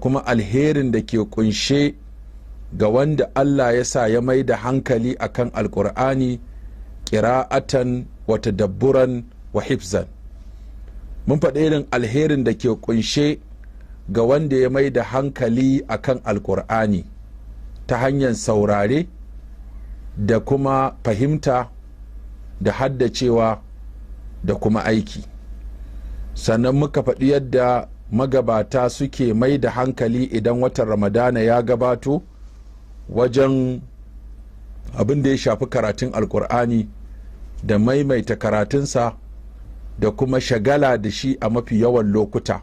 Kuma alherin da ke kunshe ga wanda Allah ya sa ya mai da hankali akan Alkur'ani, ƙira'atan wa tadabburan wa hifzan. Mun faɗi irin alherin da ke kunshe ga wanda ya mai da hankali akan Alkur'ani ta hanyar saurare da kuma fahimta da haddacewa da kuma aiki. Sannan muka faɗi yadda magabata suke mai da hankali idan watan Ramadana ya gabato wajen abin da ya shafi karatun Alkur'ani da maimaita karatunsa da kuma shagala da shi a mafi yawan lokuta.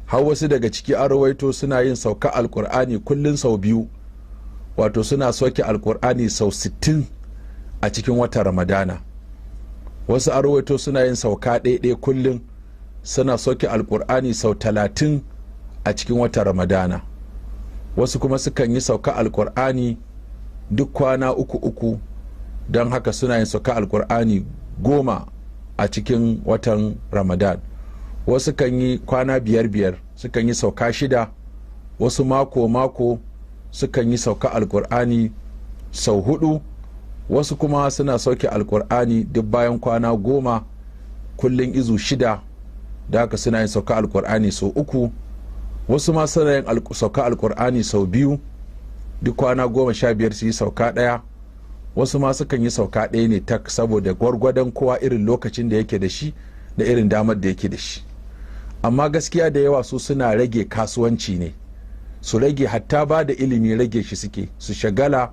Har wasu daga ciki an rawaito suna yin sauka Alkur'ani kullum sau biyu, wato suna sauke Alkur'ani sau 60 a cikin watan Ramadana. Wasu an rawaito suna yin sauka ɗaiɗai kullum, suna sauke Alkur'ani sau 30 a cikin watan Ramadana. Wasu kuma sukan yi sauka Alkur'ani duk kwana uku uku, don haka suna yin sauka Alkur'ani 10 a cikin watan Ramadan. Wasu kan yi kwana biyar biyar, sukan yi sauka shida. Wasu mako mako sukan yi sauka Alkur'ani sau hudu. Wasu kuma suna sauke Alkur'ani duk bayan kwana 10, kullum izu 6, da haka suna yin sauka Alkur'ani sau uku. Wasu ma suna yin sauka Alkur'ani sau biyu, duk kwana 15 su yi sauka ɗaya. Wasu ma sukan yi sauka ɗaya ne tak, saboda gwargwadon kowa irin lokacin da yake da shi da irin damar da yake da shi. Amma gaskiya da yawa su suna rage kasuwanci ne, su rage hatta ba da ilimi, rage shi suke, su shagala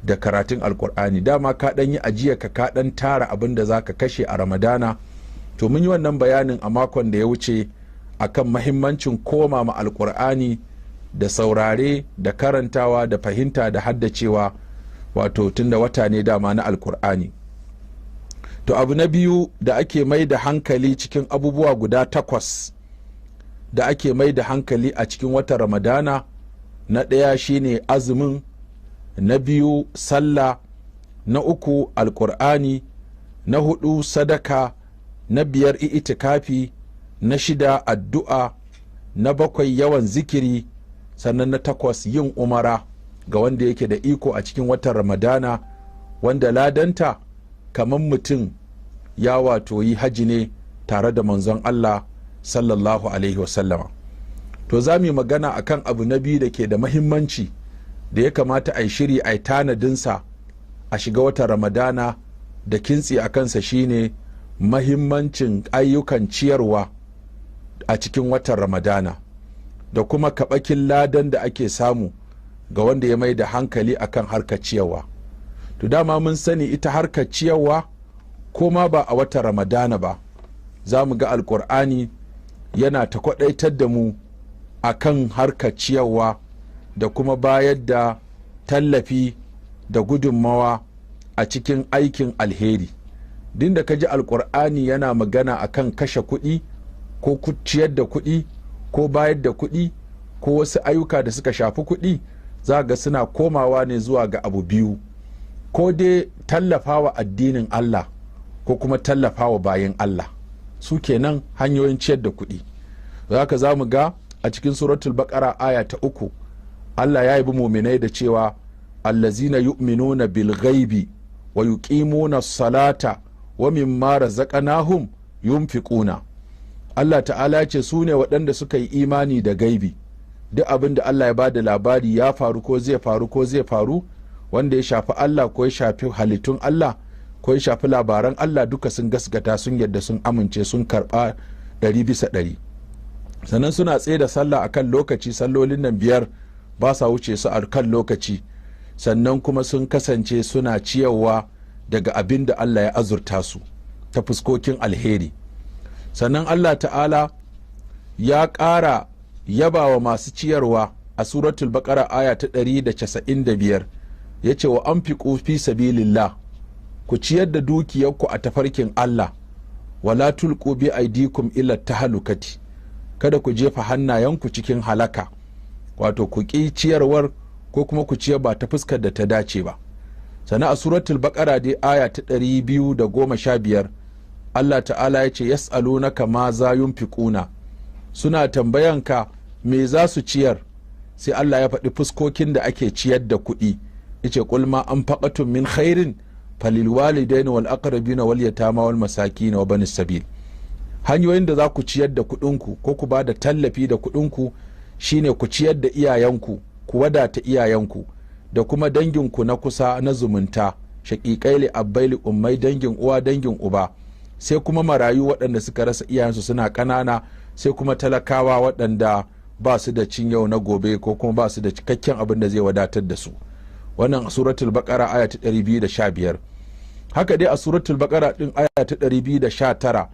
da karatun Alkur'ani. Dama ka ɗan yi ajiya, ka ɗan tara abin da za ka kashe a Ramadana. To, mun yi wannan bayanin a makon da ya wuce akan mahimmancin koma ma Alkur'ani da saurare da karantawa da fahimta da haddacewa, wato tunda wata ne dama na Alkur'ani. To, abu na biyu da ake mai da hankali cikin abubuwa guda takwas da ake mai da hankali a cikin watan Ramadana, na ɗaya shine azumin, na biyu sallah, na uku Alkur'ani, na hudu sadaka, na biyar itikafi, na shida addu'a, na bakwai yawan zikiri, sannan na takwas yin umara ga wanda yake da iko a cikin watan Ramadana, wanda ladanta kamar mutum ya wato yi haji ne tare da Manzon Allah sallallahu alaihi wasallama. To, za mu yi magana akan abu na biyu da ke da mahimmanci da ya kamata a yi shiri, a yi tanadinsa, a shiga watan Ramadana da kintsi a kansa, shine mahimmancin ayyukan ciyarwa a cikin watan Ramadana da kuma kaɓakin ladan da ake samu ga wanda ya mai da hankali akan harkar ciyarwa. To, dama mun sani ita harkar ciyarwa, ko ma ba a watan Ramadana ba, za mu ga Alkur'ani yana ta kwadaitar da mu akan harkar ciyarwa da kuma bayar da tallafi da gudunmawa a cikin aikin alheri. Din da ka ji Alkur'ani yana magana akan kashe kuɗi ko ciyar da kuɗi ko bayar da kuɗi ko wasu ayyuka da suka shafi kuɗi, za ga suna komawa ne zuwa ga abu biyu: ko dai tallafawa addinin Allah ko kuma tallafawa bayin Allah. Su kenan hanyoyin ciyar da kuɗi. Za za mu ga a cikin Suratul Baƙara aya ta 3, Allah ya yabi muminai da cewa allazina yu'minuna bil ghaibi wa yuqimuna salata wa mimma razaqnahum yunfiquna. Allah ta'ala ce su ne waɗanda suka yi imani da gaibi, duk abin da Allah ya ba da labari ya faru ko zai faru ko zai faru, wanda ya shafi Allah ko ya shafi halittun Allah ko ya shafi labaran Allah, duka sun gaskata, sun yadda, sun amince, sun karɓa 100%. Sannan suna tsaye da sallah akan lokaci, sallolin nan biyar ba sa wuce su a kan lokaci. Sannan kuma sun kasance suna ciyarwa daga abin da Allah ya azurta su ta fuskokin alheri. Sannan Allah ta'ala ya ƙara yaba wa masu ciyarwa a Suratul Baƙara aya ta 195, ya ce wa anfiqu fi sabilillah, ku ciyar da dukiyarku a tafarkin Allah, wala tulqu bi aidikum ila tahalukati, kada ku jefa hannayenku cikin halaka, wato ku ƙi ciyarwar ko kuma ku ciyar ba ta fuskar da ta dace ba. Sannan a Suratul Baƙara dai aya ta 215, Allah ta'ala ya ce yas'alunaka ma za yunfiquna, suna tambayanka Me za su ciyar? Sai Allah ya faɗi fuskokin da ake ciyar da kuɗi, yace: "Qul ma anfaqtum min khairin falil walidaini wal aqrabina wal yatama wal masakin wa banis sabil." Hanyoyin da za ku ciyar da kuɗinku ko ku ba da tallafi da kuɗinku shine ku ciyar da iyayenku, ku wadata iyayenku da kuma danginku na kusa na zumunta, shaƙiƙai, li abbai, li ummai, dangin uwa, dangin uba, sai kuma marayu waɗanda suka rasa iyayensu suna ƙanana, sai kuma talakawa waɗanda ba su da cin yau na gobe ko kuma ba su da cikakken abin da zai wadatar da su. Wannan Suratul Baqara, aya ta 215. Haka dai a Suratul Baqara din, aya ta 219,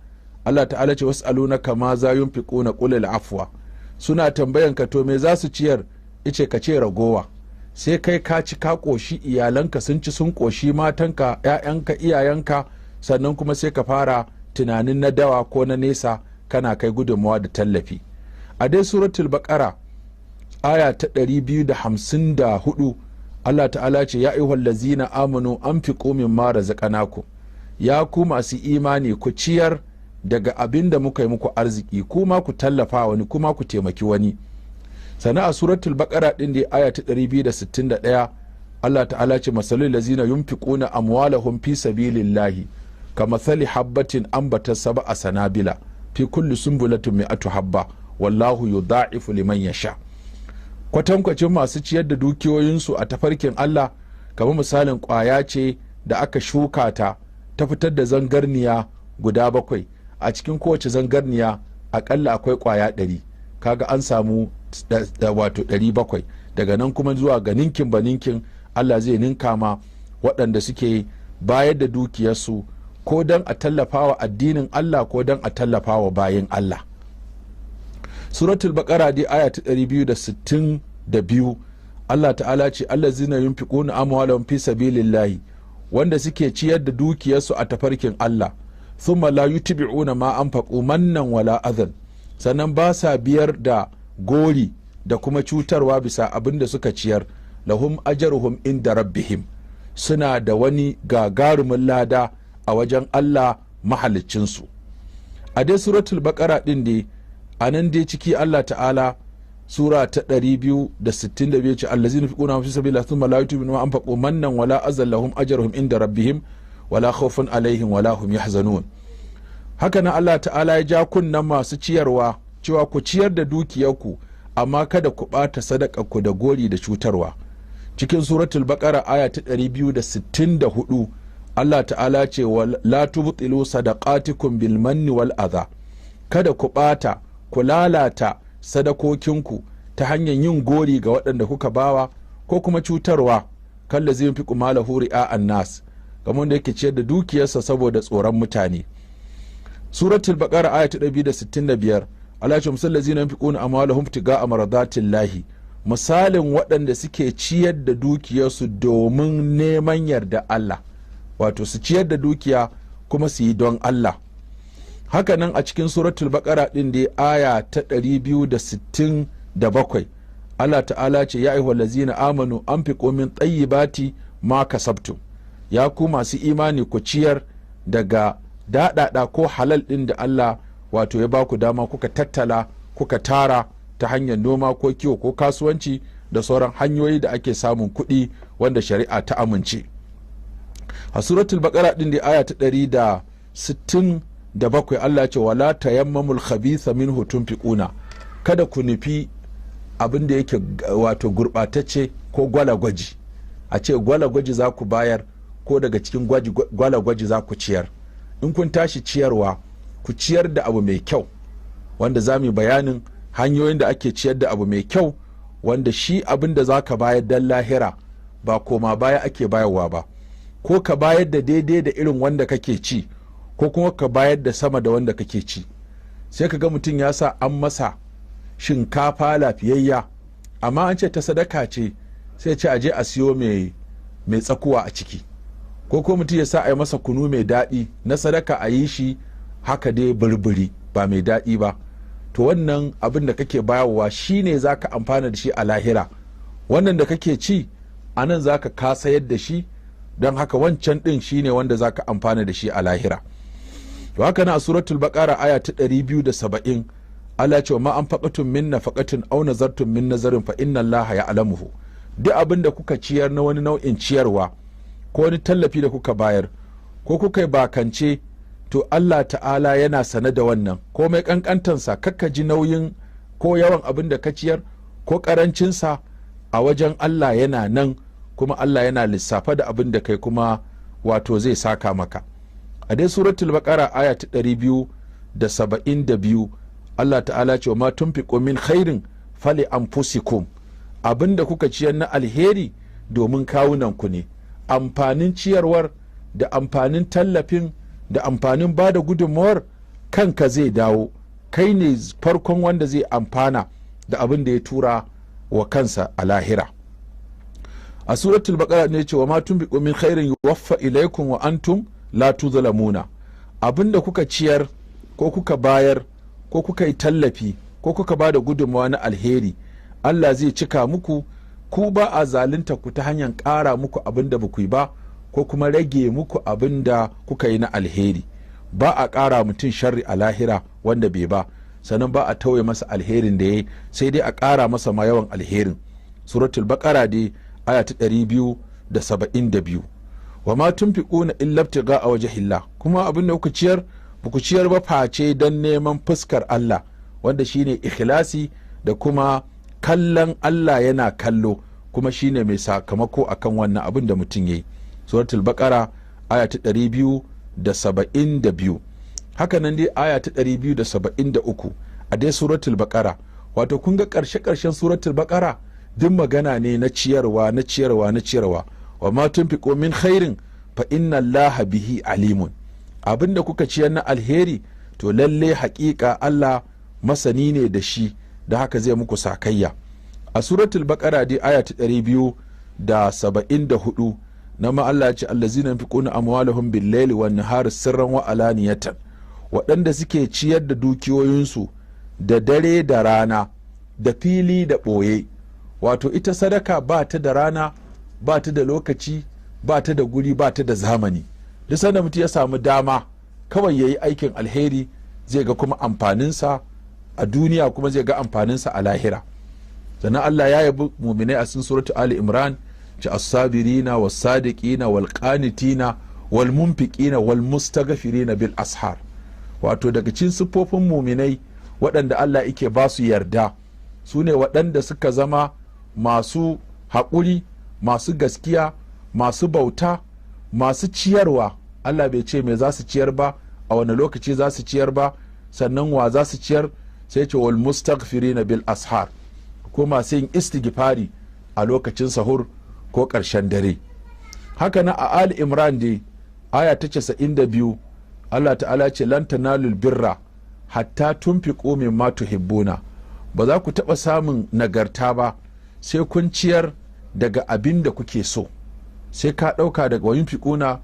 Allah Ta'ala ce: "Was'alunaka ma za yunfiquna qul afwa." Suna tambayan ka, to me za su ciyar? Ice ka ce ragowa. Sai kai ka ci ka koshi, iyalanka sun ci sun koshi, matanka, 'ya'yanka, iyayenka, sannan kuma sai ka fara tunanin na dawa ko na nesa, kana kai gudunmawa da tallafi. A dai Suratul Baqara, aya ta 254, Allah Ta'ala ce: "Ya ayyuhal lazina amanu anfiqu mimma razaqnakum." Ya ku masu imani, ku ciyar daga abin da muka yi muku arziki, kuma ku tallafa wani, kuma ku taimaki wani. Sannan a Suratul Baqara din da, aya ta 261, Allah Ta'ala ce: "Masalul lazina yunfiquna amwalahum fi sabilillahi kamathali habbatin ambatat sab'a sanabila fi kulli sumbulatin mi'atu habba wallahu yudha'ifu liman yasha." Kwatankwacin masu ciyar da dukiyoyinsu a tafarkin Allah kamar misalin kwaya ce da aka shuka ta, ta fitar da zangarniya guda bakwai. A cikin kowace zangarniya akalla akwai kwaya 100. Kaga an samu wato 700. Daga nan kuma zuwa ga ninkin ba ninkin, Allah zai ninka ma waɗanda suke bayar da dukiyarsu, ko don a tallafawa addinin Allah ko don a tallafawa bayin Allah. Suratul Baqara dai, aya ta 262, Allah Ta'ala ce: "Allazina yunfiquna amwalahum fi sabilillahi", wanda suke ciyar da dukiyarsu a tafarkin Allah, "thumma la yutbi'una ma anfaqu mannan wala adhan", sannan ba sa biyar da gori da kuma cutarwa bisa abin da suka ciyar, "lahum ajruhum inda rabbihim", suna da wani gagarumin lada a wajen Allah mahaliccinsu. A dai Suratul Baqara din dai, a nan dai ciki, Allah Ta'ala, sura ta 262, ce: "Allazina yunfiquna fi sabilillahi thumma la yutbi'una ma anfaqu mannan wala azan lahum ajruhum inda rabbihim wala khawfun alaihim wala hum yahzanun." Haka nan Allah Ta'ala ya ja kunnen masu ciyarwa cewa ku ciyar da dukiyarku, amma kada ku ɓata sadakarku da gori da cutarwa. Cikin Suratul Baqara, aya ta 264, Allah Ta'ala ce: "La tubtilu sadaqatikum bil manni wal adha." Kada ku ɓata, ku lalata sadakokinku ta hanyar yin gori ga waɗanda kuka bawa ko kuma cutarwa. "Kallazi yunfiqu malahu ri'a nas", kamar da yake ciyar da dukiyarsa saboda tsoron mutane. Suratul Baqara, aya ta 265, Allah ce: "Misal lazina yunfiquna amwalahum ibtiga'a mardatillahi", misalin waɗanda suke ciyar da dukiyarsu domin neman yarda Allah, wato su ciyar da dukiya kuma su yi don Allah. Hakanan a cikin Suratul Baqara din da, aya ta 267, Allah Ta'ala ce: "Ya ayyuhal lazina amanu anfiqu min tayyibati ma kasabtum." Ya ku masu imani, ku ciyar daga daɗaɗa ko halal ɗin da Allah wato ya baku dama kuka tattala, kuka tara ta hanyar noma ko kiwo ko kasuwanci da sauran hanyoyi da ake samun kuɗi wanda shari'a ta amince. A Suratul Baqara ɗin da, aya ta 167, Allah ce: "Wala tayammamul khabitha minhu tunfiquna." Kada ku nufi abin da yake wato gurɓatacce ko gwalagwaji, a ce gwalagwaji za ku bayar ko daga cikin gwalagwaji za ku ciyar. In kun tashi ciyarwa, ku ciyar da abu mai kyau, wanda za mu yi bayanin hanyoyin da ake ciyar da abu mai kyau, wanda shi abin da za ka bayar don lahira ba koma baya ake bayarwa ba, ko ka bayar da daidai da irin wanda kake ci, ko kuma ka bayar da sama da wanda kake ci. Sai ka ga mutum ya sa an masa shinkafa lafiyayya, amma an ce ta sadaka ce, sai ce a je a siyo mai tsakuwa a ciki. Ko mutum ya sa a yi masa kunu mai daɗi, na sadaka, a yi shi haka dai burburi, ba mai daɗi ba. To wannan abin da kake bayarwa shine za ka amfana da shi a lahira. Wannan da kake ci a nan za ka kasayar da shi. Don haka wancan ɗin shine wanda za ka amfana da shi a lahira. To haka na a Suratul Baqara, aya ta 270, Allah ce ma an faqatum min nafaqatin aw nazartum min nazarin fa inna Allah ya'lamuhu. Duk abin da kuka ciyar na wani nau'in ciyarwa ko wani tallafi da kuka bayar ko kuka yi bakance, to Allah ta'ala yana sane da wannan. Komai kankantansa, kakka ji nauyin ko yawan abin da ka ciyar ko karancinsa, a wajen Allah yana nan, kuma Allah yana lissafa da abin da kai, kuma wato zai saka maka. A dai Suratul Baqara, aya ta 272, Allah ta'ala ce ma tunfiqu min khairin fali anfusikum. Abin da kuka ciyar na alheri, domin kawunan ku ne. Amfanin ciyarwar da amfanin tallafin da amfanin ba da gudunmawar, kanka zai dawo. Kai ne farkon wanda zai amfana da abin da ya tura wa kansa a lahira. A Suratul Baqara ne cewa ma tunfiqu min khairin yuwaffa ilaikum wa antum la tuzlamuna. Abin da kuka ciyar ko kuka bayar ko kuka yi tallafi ko kuka ba da gudunmawa na alheri, Allah zai cika muku. Ku ba a zalunta ku ta hanyar ƙara muku abin da baku yi ba ko kuma rage muku abin da kuka yi na alheri. Ba a ƙara mutum sharri a lahira wanda bai ba, sannan ba a tauye masa alherin da ya yi, sai dai a ƙara masa ma yawan alherin. Suratul Baqara dai, aya ta 272. Wa ma tunfiquna illa ibtigha'a wajhillah. Kuma abin da kuka ciyar, ba ku ciyar ba face don neman fuskar Allah, wanda shine ikhlasi da kuma kallon Allah yana kallo, kuma shine mai sakamako akan wannan abin da mutum yayi. Suratul Baqara, aya ta 272. Haka nan dai aya ta 273 a dai Suratul Baqara. Wato kun ga ƙarshe ƙarshen Suratul Baqara duk magana ne na ciyarwa, na ciyarwa, na ciyarwa. Wa ma tunfiqu min khairin fa inna Allaha bihi alimun. Abin da kuka ciyar na alheri, to lalle haƙiƙa Allah masani ne da shi, da haka zai muku sakayya. A Suratul Baqara dai, aya ta 274 na ma Allah ya ce allazina yunfiquna amwalahum bil laili wan nahari sirran wa alaniyatan. Waɗanda suke ciyar da dukiyoyinsu da dare da rana, da fili da ɓoye. Wato ita sadaka ba ta da rana, ba ta da lokaci, ba ta da guri, ba ta da zamani. Duk sanda mutum ya samu dama kawai ya yi aikin alheri, zai ga kuma amfaninsa a duniya, kuma zai ga amfaninsa a lahira. Sannan Allah ya yabi muminai a cikin Suratu Ali Imran, ci as-sabirina was-sadiqina wal-qanitina wal-munfiqina wal-mustaghfirina bil ashar. Wato daga cikin siffofin muminai waɗanda Allah yake ba su yarda, su ne waɗanda suka zama masu haƙuri, masu gaskiya, masu bauta, masu ciyarwa. Allah bai ce me za su ciyar ba, a wani lokaci za su ciyar ba, sannan wa za su ciyar, sai ce wal mustaghfirina bil ashar, ko masu yin istighfari a lokacin sahur ko ƙarshen dare. Haka na a Ali Imran dai, aya ta 92, Allah ta'ala ce lan tanalul birra hatta tunfiqu mimma tuhibbuna. Ba za ku taɓa samun nagarta ba sai kun ciyar daga abin da kuke so. Sai ka ɗauka daga wa yunfiquna,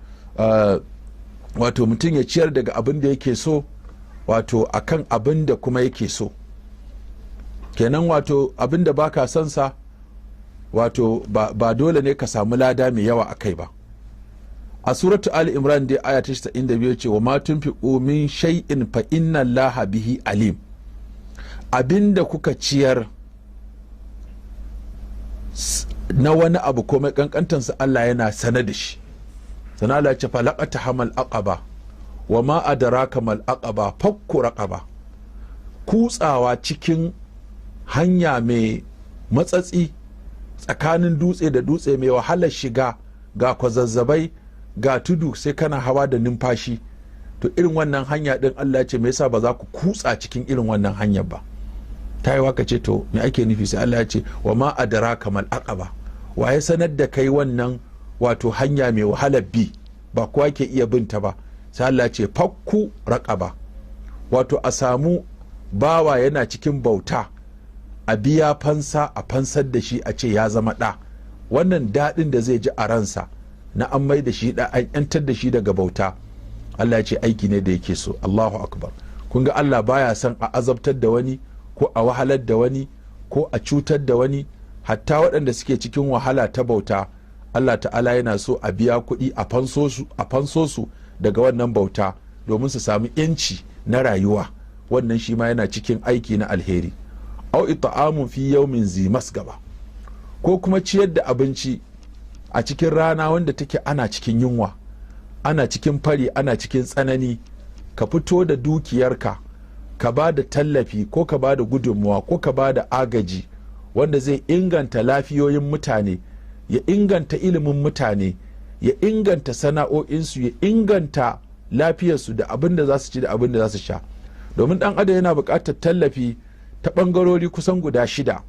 wato mutum ya ciyar daga abin da yake so, wato akan abin da kuma yake so kenan. Wato abin da baka son sa, wato ba dole ne ka samu lada mai yawa a kai ba. A Suratu Ali Imran dai, aya ta 92, ce wa ma tunfiqu min shay'in fa inna Allaha bihi alim. Abinda kuka ciyar na wani abu, komai kankantansa, Allah yana sane da shi. Sana Allah ce falaqata hamal aqaba wa ma adraka mal aqaba fakku raqaba. Kutsawa cikin hanya mai matsatsi tsakanin dutse da dutse, mai wahalar shiga, ga kwazazzabai, ga tudu, sai kana hawa da numfashi, to irin wannan hanya din, Allah ce me yasa ba za ku kutsa cikin irin wannan hanyar ba? Ta yi waka ce, to me ake nufi? Sai Allah ya ce wa ma adraka mal aqaba. Wa ya sanar da kai wannan wato hanya mai wahalar bi, ba kowa ke iya binta ba? Sai Allah ya ce fakku raqaba. Wato a samu bawa yana cikin bauta, a biya fansa, a fansar da shi, a ce ya zama ɗa. Wannan daɗin da zai ji a ransa na an mai da shi ɗa, an yantar da shi daga bauta, Allah ya ce aiki ne da yake so. Allahu akbar! Kun ga Allah baya son a azabtar da wani ko a wahalar da wani ko a cutar da wani, hatta waɗanda suke cikin wahala ta bauta. Allah ta'ala yana so a biya kuɗi a fanso su daga wannan bauta domin su sami yanci na rayuwa. Wannan shi ma yana cikin aiki na alheri. Au it'amun fi yawmin zi masgaba, ko kuma ciyar da abinci a cikin rana wanda take ana cikin yunwa, ana cikin fari, ana cikin tsanani, ka fito da dukiyarka ka ba da tallafi ko ka ba da gudunmuwa ko ka ba da agaji wanda zai inganta lafiyoyin mutane, ya inganta ilimin mutane, ya inganta sana'o'insu, ya inganta lafiyarsu da abin da za su ci da abin da za su sha. Domin dan adam yana buƙatar tallafi ta ɓangarori kusan guda 6.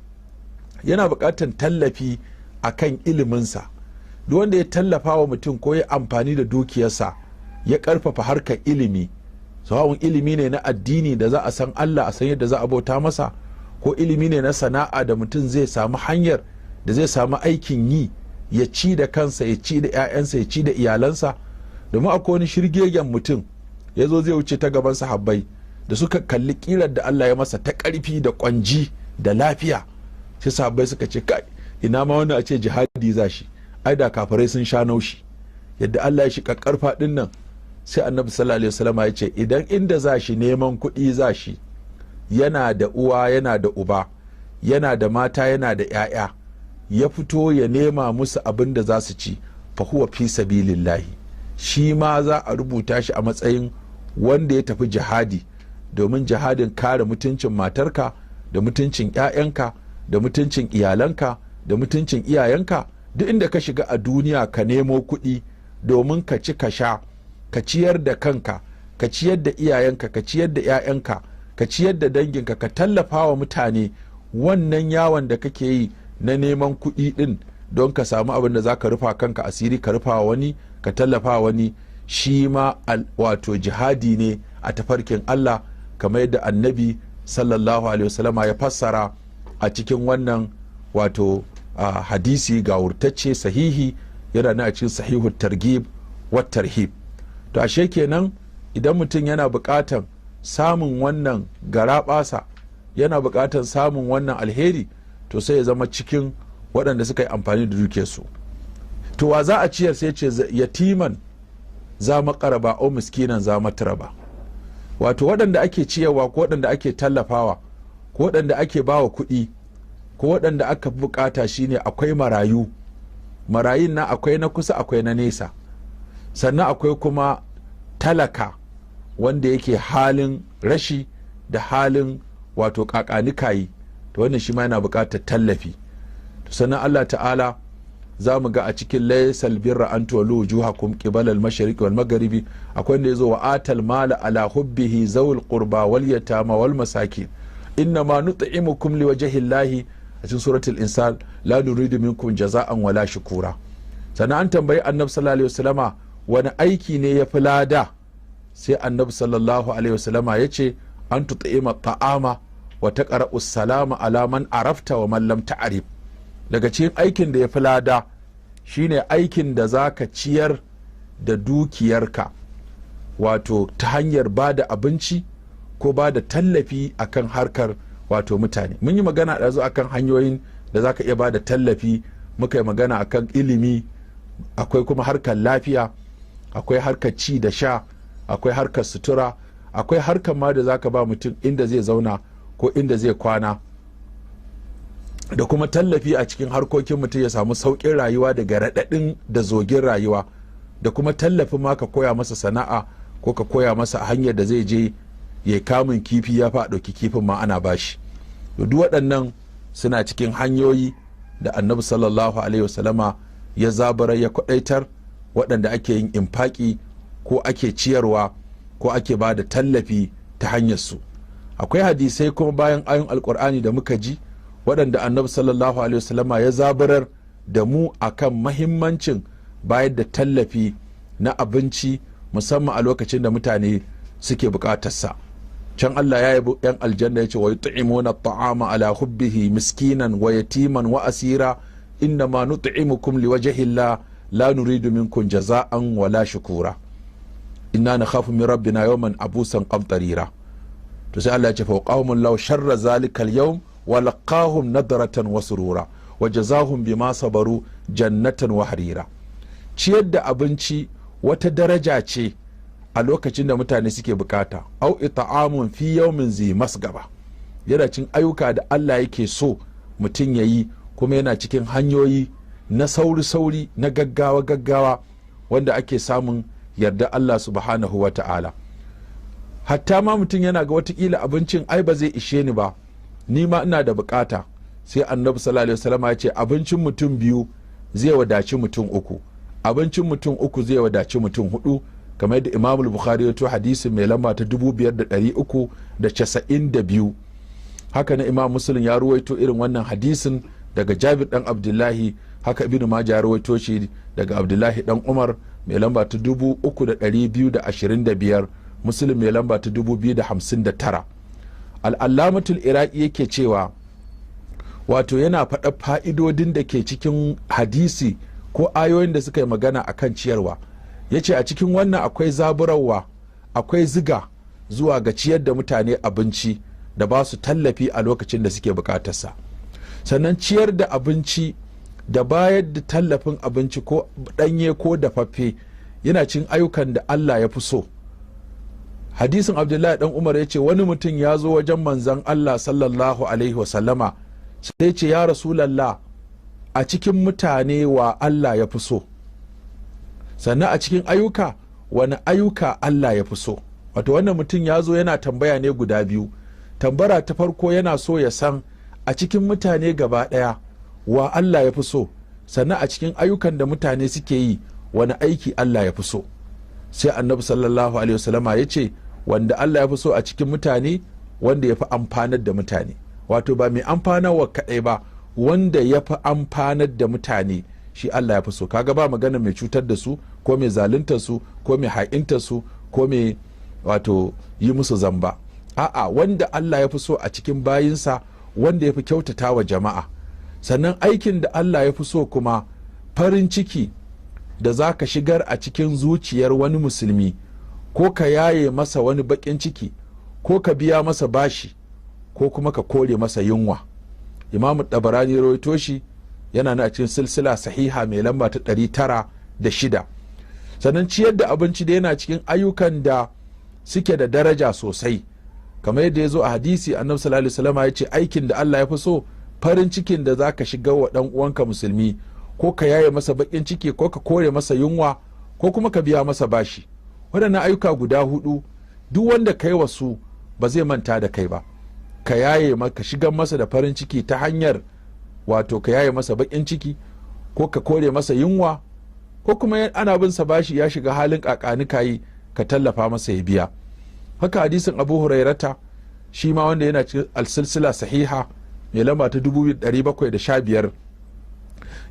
Yana buƙatar tallafi a kan iliminsa. Duk wanda ya tallafa wa mutum ko ya amfani da dukiyarsa ya ƙarfafa harkar ilimi, sawa'un ilimi ne na addini da za a san Allah a san yadda za a bauta masa, ko ilimi ne na sana'a da mutum zai samu hanyar da zai samu aikin yi, ya ci da kansa, ya ci da 'ya'yansa, ya ci da iyalansa. Domin akwai wani shirgegen mutum ya zo zai wuce ta gaban sahabbai da suka kalli kirar da Allah ya masa ta ƙarfi da ƙwanji da lafiya, sai sahabbai suka ce, kai, ina ma wannan a ce jihadi za shi, ai da kafirai sun sha naushi yadda Allah ya shi kakkarfa din nan. Sai Annabi sallallahu alaihi wasallam ya ce, idan inda za shi neman kuɗi za shi, yana da uwa, yana da uba, yana da mata, yana da 'ya'ya, ya fito ya nema musu abin da za su ci, fa huwa fi sabilillahi, shi ma za a rubuta shi a matsayin wanda ya tafi jihadi. Domin jihadin kare mutuncin matarka da mutuncin 'ya'yanka da mutuncin iyalanka da mutuncin iyayenka, duk inda ka shiga a duniya ka nemo kuɗi domin ka ci, ka sha, ka ciyar da kanka, ka ciyar da iyayenka, ka ciyar da 'ya'yanka, ka ciyar da danginka, ka tallafa wa mutane. Wannan yawon da kake yi na neman kuɗi ɗin don ka samu abin da za ka rufa kanka asiri, ka rufa wani, ka tallafa wani, shi ma wato jihadi ne a tafarkin Allah, kamar yadda Annabi sallallahu alaihi wasallama ya fassara a cikin wannan wato hadisi gawurtacce sahihi, yana na a cikin Sahihu Targhib wa Tarhib. To ashe kenan idan mutum yana buƙatan samun wannan garaɓasa, yana buƙatan samun wannan alheri, to sai ya zama cikin waɗanda suka yi amfani da dukiyarsu. To wa za a ciyar? Sai ce yatiman za maƙaraba o miskinan za matraba. Wato waɗanda ake ciyarwa, ko waɗanda ake tallafawa, ko waɗanda ake bawa kuɗi, ko waɗanda aka bukata, shine akwai marayu. Marayun na akwai na kusa, akwai na nesa. Sannan akwai kuma talaka wanda yake halin rashi da halin wato kakanikayi, to wannan shi ma yana bukatar tallafi. Sannan Allah Ta'ala za mu ga a cikin laysal birra an tuwallu wujuhakum qibala al-mashriqi wal magharibi, akwai wanda yazo wa atal mala ala hubbihi zawul qurba wal yatama wal masakin inna ma nut'imukum liwajhi llahi, a cikin Suratul Insan, la nuridu minkum jaza'an wala shukura. Sannan an tambayi Annabi sallallahu alaihi wasallama wani aiki ne ya fi lada, sai Annabi sallallahu alaihi wasallama ya ce an tut'ima ta'ama wa taqra'u salama ala man arafta wa man lam ta'rif. Daga cikin aikin da ya fi lada shine aikin da za ka ciyar da dukiyarka, wato ta hanyar ba da abinci ko ba da tallafi akan harkar wato mutane. Mun yi magana ɗazu akan hanyoyin da za ka iya ba da tallafi, muka yi magana akan ilimi, akwai kuma harkar lafiya, akwai harkar ci da sha, akwai harkar sutura, akwai harkar ma da za ka ba mutum inda zai zauna ko inda zai kwana, da kuma tallafi a cikin harkokin mutum ya samu sauƙin rayuwa daga raɗaɗin da zogin rayuwa, da kuma tallafin ma ka koya masa sana'a ko ka koya masa hanyar da zai je ya kamun kifi, ya fa ɗauki kifin ma ana bashi. Duk waɗannan suna cikin hanyoyi da Annabi sallallahu alaihi wasallama ya zabara, ya kwaɗaitar, waɗanda ake yin infaki ko ake ciyarwa ko ake ba da tallafi ta hanyar su. Akwai hadisai kuma bayan ayoyin Alkur'ani da muka ji, waɗanda Annabi sallallahu alaihi wasallama ya zaburar da mu akan mahimmancin bayar da tallafi na abinci, musamman a lokacin da mutane suke bukatarsa. Can Allah ya yabi yan aljanna, ya ce wa yut'imuna ta'ama ala hubbihi miskinan wa yatiman wa asira innama nut'imukum liwajhi Allah la nuridu minkum jaza'an wala shukura inna nakhafu min rabbina yawman abusan qamtarira. To sai Allah ya ce fa waqahum law sharra zalika al-yawm wa laqahum nadratan wa surura wa jazahum bima sabaru jannatan wa harira. Ciyar da abinci wata daraja ce a lokacin da mutane suke bukata. Au ita'amun fi yawmin zi masgaba, yana cin ayyuka da Allah yake so mutum ya yi, kuma yana cikin hanyoyi na sauri-sauri na gaggawa-gaggawa wanda ake samun yarda Allah subhanahu wa ta'ala. Hatta ma mutum yana ga watakila abincin ai ba zai ishe ni ba, ni ma ina da bukata. Sai Annabi sallallahu alaihi wasallam ya ce abincin mutum biyu zai wadaci mutum uku, abincin mutum uku zai wadaci mutum hudu, kamar yadda Imam Bukhari ya to hadisin mai lamba ta 5392. Haka na Imam Muslim ya ruwaito irin wannan hadisin daga Jabir dan Abdullahi. Haka Ibnu Majah ya ruwaito shi daga Abdullahi dan Umar mai lamba ta 3225, Muslim mai lamba ta 2059. Al'allamatul Iraki yake cewa, wato yana faɗa fa'idodin da ke cikin hadisi ko ayoyin da suka yi magana a kan ciyarwa, ya ce a cikin wannan akwai zaburarwa, akwai ziga zuwa ga ciyar da mutane abinci da ba su tallafi a lokacin da suke bukatarsa. Sannan ciyar da abinci da bayar da tallafin abinci, ko ɗanye ko dafaffe, yana cin ayyukan da Allah ya fi so. Hadisin Abdullahi dan Umar ya ce wani mutum ya zo wajen Manzan Allah sallallahu alaihi wasallama, sai ce, "Ya Rasulallah, a cikin mutane wa Allah ya fi so? Sannan a cikin ayyuka, wani ayyuka Allah ya fi so?" Wato wannan mutum ya zo yana tambaya ne guda biyu. Tambara ta farko, yana so ya san a cikin mutane gaba ɗaya wa Allah ya fi so, sannan a cikin ayyukan da mutane suke yi, wani aiki Allah ya fi so. Sai Annabi sallallahu alaihi wasallama ya ce wanda Allah ya fi so a cikin mutane, wanda ya fi amfanar da mutane. Wato ba mai amfanarwa kaɗai ba, wanda ya fi amfanar da mutane shi Allah ya fi so. Kaga ba magana mai cutar da su, ko mai zaluntar su, ko mai ha'intar su, ko mai wato yi musu zamba. A'a, wanda Allah ya fi so a cikin bayinsa, wanda ya fi kyautata wa jama'a. Sannan aikin da Allah ya fi so kuma, farin ciki da za ka shigar a cikin zuciyar wani musulmi, ko ka yaye masa wani baƙin ciki, ko ka biya masa bashi, ko kuma ka kore masa yunwa. Imamu Tabarani rawaito shi, yana na a cikin silsila sahiha mai lamba ta 906. Sannan ciyar da abinci da yana cikin ayyukan da suke da daraja sosai, kamar yadda ya zo a hadisi, Annabi sallallahu alaihi wasallam ya ce aikin da Allah ya fi so, farin cikin da zaka shiga wa dan uwanka musulmi, ko ka yaye masa bakin ciki, ko ka kore masa yunwa, ko kuma ka biya masa bashi. Waɗannan ayyuka guda hudu, duk wanda kai wasu ba zai manta da kai ba. Ka yaye ka shigar masa da farin ciki ta hanyar wato ka yaye masa bakin ciki, ko ka kore masa yunwa, ko kuma ana bin sa bashi ya shiga halin kakanikayi, ka tallafa masa ya biya. Haka hadisin Abu Hurairata shi ma, wanda yana cikin alsilsila sahiha mai lamba ta 2715,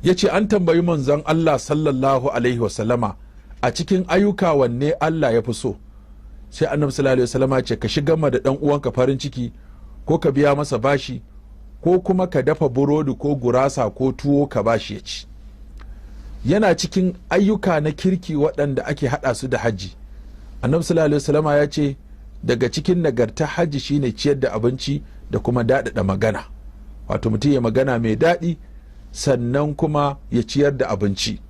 ya ce an tambayi Manzon Allah sallallahu alaihi wasallama a cikin ayyuka wanne Allah ya fi so. Sai Annabi sallallahu alaihi wasallama ce ka shiga ma da dan uwanka farin ciki, ko ka biya masa bashi, ko kuma ka dafa burodi ko gurasa ko tuwo ka bashi ya ci. Yana cikin ayyuka na kirki waɗanda ake haɗa su da hajji. Annabi sallallahu alaihi wasallama ya ce daga cikin nagarta hajji shine ciyar da abinci da kuma daɗaɗa magana, wato mutum ya magana mai daɗi, sannan kuma ya ciyar da abinci.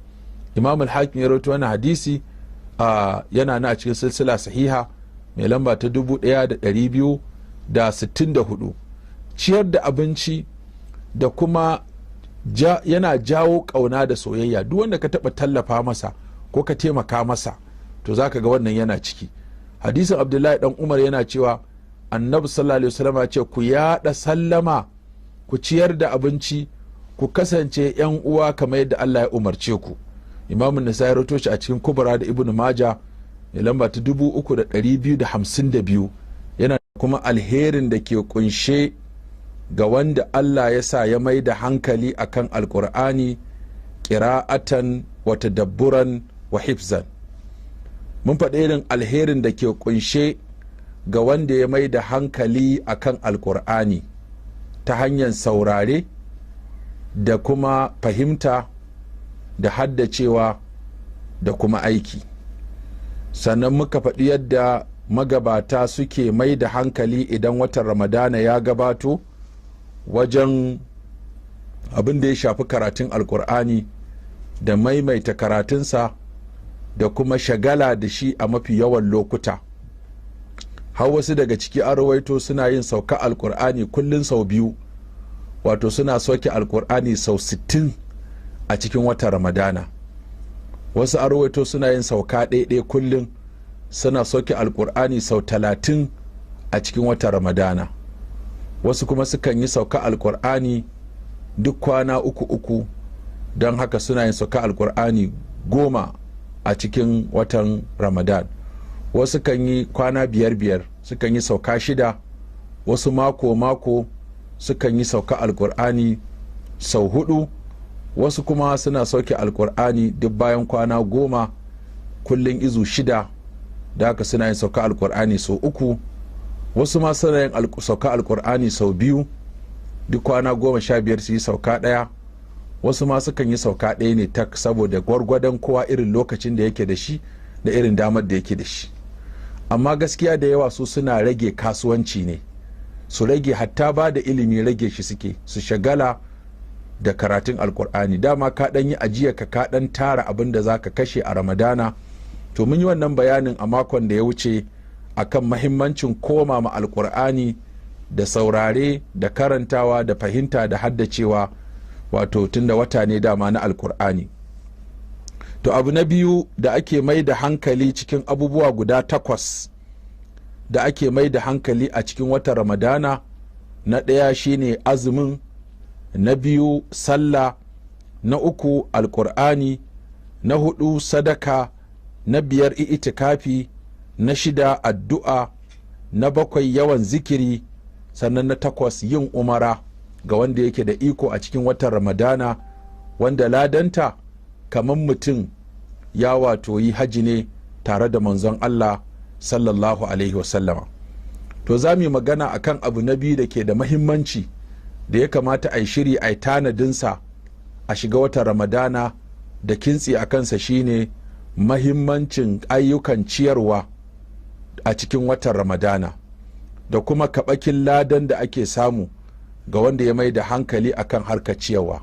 Imam Al-Hakim ya rawaito wannan hadisi, yana na a cikin silsila sahiha mai lamba ta 1264. Ciyar da abinci da kuma yana jawo ƙauna da soyayya. Duk wanda ka taɓa tallafa masa ko ka taimaka masa, to zaka ga wannan yana ciki. Hadisin Abdullahi dan Umar yana cewa Annabi sallallahu alaihi wasallam ya ce ku yaɗa sallama, ku ciyar da abinci, ku kasance yan uwa kamar yadda Allah ya umarce ku. Imamun Nasa'i rawaito shi a cikin Kubra, da Ibnu Maja mai lamba ta 3252. Yana kuma alherin da ke kunshe ga wanda Allah ya sa ya mai da hankali akan Alkur'ani, ƙira'atan wa tadabburan wa hifzan. Mun faɗi irin alherin da ke kunshe ga wanda ya mai da hankali akan Alkur'ani ta hanyar saurare da kuma fahimta da haddacewa da kuma aiki. Sannan muka faɗi yadda magabata suke mai da hankali idan watan Ramadana ya gabato wajen abin da ya shafi karatun Alkur'ani da maimaita karatunsa. da kuma shagala da shi a mafi yawan lokuta. Har wasu daga ciki an rawaito suna yin sauka Alkur'ani kullum sau biyu, wato suna sauke Alkur'ani sau 60 a cikin watan Ramadana. Wasu an rawaito suna yin sauka ɗaiɗai kullum, suna sauke Alkur'ani sau 30 a cikin watan Ramadana. Wasu kuma sukan yi sauka Alkur'ani duk kwana uku uku, don haka suna yin sauka Alkur'ani 10 a cikin watan Ramadan. Wasu kan yi kwana biyar biyar, sukan yi sauka shida. Wasu mako mako sukan yi sauka Alkur'ani sau hudu. Wasu kuma suna sauke Alkur'ani duk bayan kwana 10, kullum izu 6, da haka suna yin sauka Alkur'ani sau uku. Wasu ma suna yin sauka Alkur'ani sau biyu, duk kwana 15 su yi sauka ɗaya. Wasu ma sukan yi sauka ɗaya ne tak, saboda gwargwadon kowa irin lokacin da yake da shi da irin damar da yake da shi. Amma gaskiya da yawa su suna rage kasuwanci ne, su rage hatta ba da ilimi, rage shi suke, su shagala da karatun Alkur'ani. Dama ka ɗan yi ajiya, ka ɗan tara abin da za ka kashe a Ramadana. To, mun yi wannan bayanin a makon da ya wuce akan mahimmancin koma ma Alkur'ani da saurare da karantawa da fahimta da haddacewa, wato tunda wata ne dama na Alkur'ani. To, abu na biyu da ake mai da hankali cikin abubuwa guda takwas da ake mai da hankali a cikin watan Ramadana, na ɗaya shine azumin, na biyu sallah, na uku Alkur'ani, na hudu sadaka, na biyar itikafi, na shida addu'a, na bakwai yawan zikiri, sannan na takwas yin umara ga wanda yake da iko a cikin watan Ramadana, wanda ladanta kamar mutum ya wato yi haji ne tare da Manzon Allah sallallahu alaihi wasallama. To, za mu yi magana akan abu na biyu da ke da mahimmanci da ya kamata a yi shiri, a yi tanadinsa, a shiga watan Ramadana da kintsi a kansa, shine mahimmancin ayyukan ciyarwa a cikin watan Ramadana da kuma kaɓakin ladan da ake samu ga wanda ya mai da hankali akan harkar ciyarwa.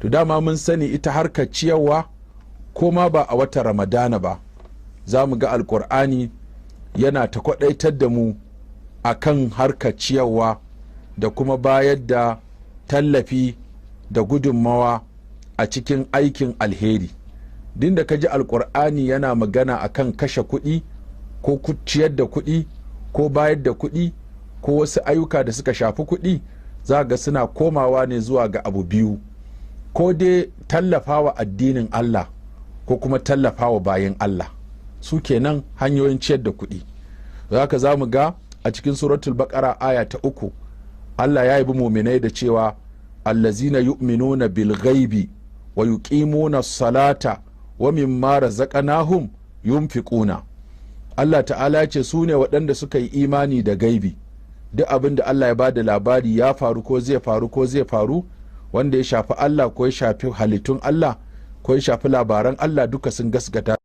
To, dama mun sani ita harkar ciyarwa, ko ma ba a watan Ramadana ba, za mu ga Alkur'ani yana ta kwadaitar da mu akan harkar ciyarwa da kuma bayar da tallafi da gudunmawa a cikin aikin alheri. Din da ka ji Alkur'ani yana magana akan kashe kuɗi ko ciyar da kuɗi ko bayar da kuɗi ko wasu ayyuka da suka shafi kuɗi, za ga suna komawa ne zuwa ga abu biyu: ko dai tallafawa addinin Allah ko kuma tallafawa bayan Allah. Su kenan hanyoyin ciyar da kuɗi. Za za mu ga a cikin Suratul Baƙara aya ta 3, Allah ya yabi muminai da cewa allazina yu'minuna bil ghaibi wa yuqimuna salata wa mimma razaqnahum yunfiquna. Allah ta'ala ce su ne waɗanda suka yi imani da gaibi, duk abin da Allah ya ba da labari ya faru ko zai faru ko zai faru, wanda ya shafi Allah ko ya shafi halittun Allah ko ya shafi labaran Allah, duka sun gasgata.